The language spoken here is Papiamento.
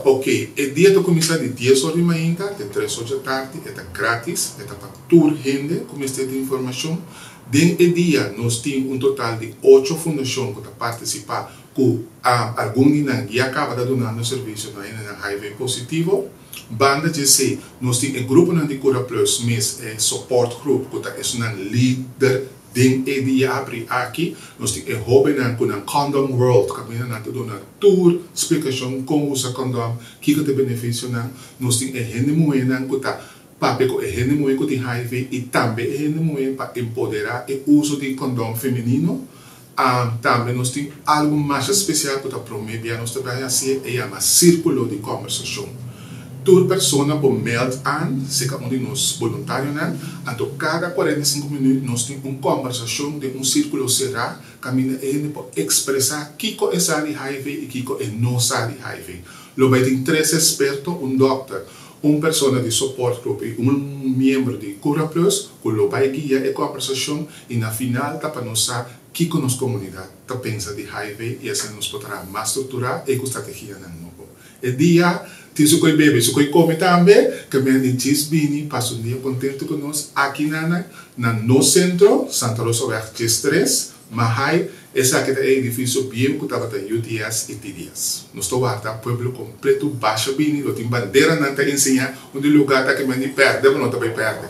Ok, e dia ta kuminsá di 10 or di mainta te 3 or di atardi, e ta gratis, e ta pa tur hende ku mester di informashon. Den e dia nos tin un total di ocho fundashon ku ta partisipá, ku algun di nan ya kaba ta dunando servisio na hendenan HIV positivo. Banda di esei, nos tin e gruponan di Cura Plus mes, e support group, ku ta esunnan lider den e dia habrí aki. Nos tin e hóbennan ku nan Condom World, kaminda nan ta duna tur splikashon kon usa kondom, kiko ta e benefisionan. Nos tin e hende muhénan ku ta papia ku e hende muhé ku tin HIV i tambe e hende muhé pa empoderá e uso di kondom femenino. Tambe nos tin algu mas spesial ku ta promé bia nos ta bai hasi, e yama sírkulo di kombersashon. Tur persona por meld aan, serka un di nos voluntarionan, anto kada 45 minüt nos tin un kombersashon den un sírkulo será, kaminda e hende por ekspresá kiko e sa di HIV i kiko e no sa di HIV. Lo bai tin tres eksperto, un dòkter, un persona di support group i un miembro di Cura Plus, ku lo bai guia e kombersashon i na final ta pa nos sa kiko nos komunidat ta pensa di HIV i asina nos por traha mas strukturá i ku strategianan nobo. E dia tin su koi bebe, su koi kome tambe, ke men di djis bini pasa un dia kontentu ku nos aki na nos sentro, Santa Rosaweg 13, Mahaai. Esaki ta e edifisio bieu ku tabata UTS i TDS. Nos ta warda pueblo kompleto basha bini, lo tin banderanan ta enseñá unda lugá ta ke men di pèrdè, bo no ta bai pèrdè.